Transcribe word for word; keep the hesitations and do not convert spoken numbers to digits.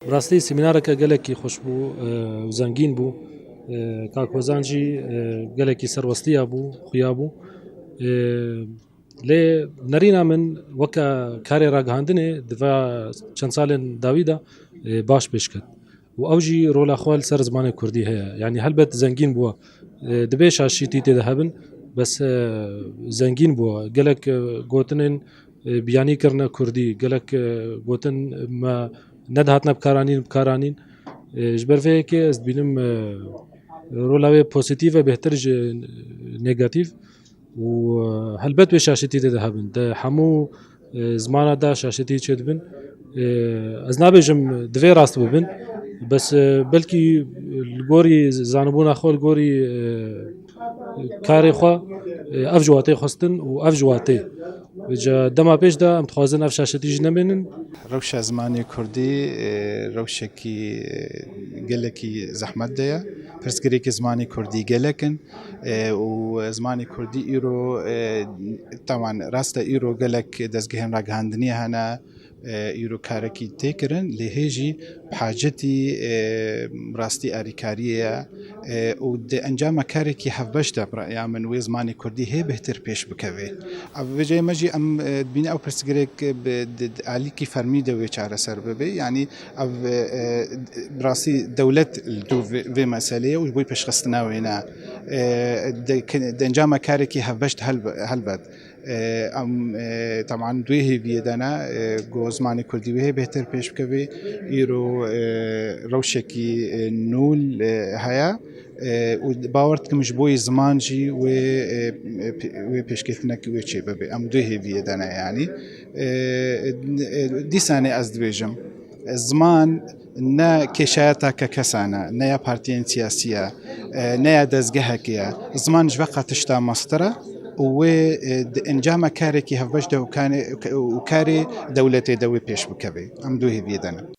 Bi rastî semînareke gelekî xweş bû, e, û zengîn bû. E, Kak Hozan jî, e, gelekî serwestiya bû, xuya bû. E, lê nerîna min weke karê ragihandinê di va çend salên dawî de, e, baş pêş ket. Û ew jî rola xwe li ser zimanê kurdî heye. Yanî helbet zengîn bûye. E, dibê şaşîtî tê de hebin, bes, e, zengîn bûye. Gelek, e, gotinên, e, biyanî kirine kurdî, gelek, e, gotin me nedihatine bikaranîn, bikaranîn. E, ji ber vê yekê ez dibînim, e, rola wê pozîtîf e, bêhtir ji negatîf. Û, e, helbet wê şaşetî tê de hebin. Di hemû, e, zimana de şaşetî çêdibin. E, ez nabêjim divê rast bibin. Bes, e, belkî li gorî zanibûna xwe, li gorî, e, karê xwe, e, ev ji watê xwestin û ev ji watê. Vêca dema pêş de em dixwazin ev şaşetî jî nemênin. Rewşa zimanê kurdî, e, rewşekî, e, gelekî zehmet de ye. Pirsgirêkê zimanê kurdî gelek in, e, û zimanê kurdî îro, e, teman rast e, îro gelek dezgehên ragihandinê hene, e, îro karekî tê kirin, lê hê jî bi hacetî, e, rastî alîkariyê ye, e, û di encama karekî hevbeş de, bi raya min, wê zimanê kurdî hê bêhtir pêş bikevê. Ev vêceyê me jî em, e, dibînin ew pirsgirêk bi, di, di alîkî fermî de wê çareser bibe. Yanî ev, e, e, bi rastî dewlet li dû vê, vê meseleyê û ji bo pêşxistina wê ne. E, di, di encama karekî hevbeş de helbe-, helbet. E, em, e, teman di wê hêviyê de ne, e, ku zimanê kurdî wê hê bêhtir pêş bikevê. Îro, e, rewşekî, e, nû, e, heye. E, û bawer dikim ji bo yê ziman jî wê, e, e, wê pêşketinekî wê çêbibe. Em di wê hêviyê de ne yanî. E, e, dîsanê ez dibêjim, ziman ne kêşayeta kekesan e, ne ya partiyên siyasî ye, e, ne ya dezgehekê ye. Ziman ji ve qatişta mestir e û wê, e, di encama karekî hevbeş de û kanê-, û karê dewletê de wê pêş bikevê. Em di wê hêviyê de ne.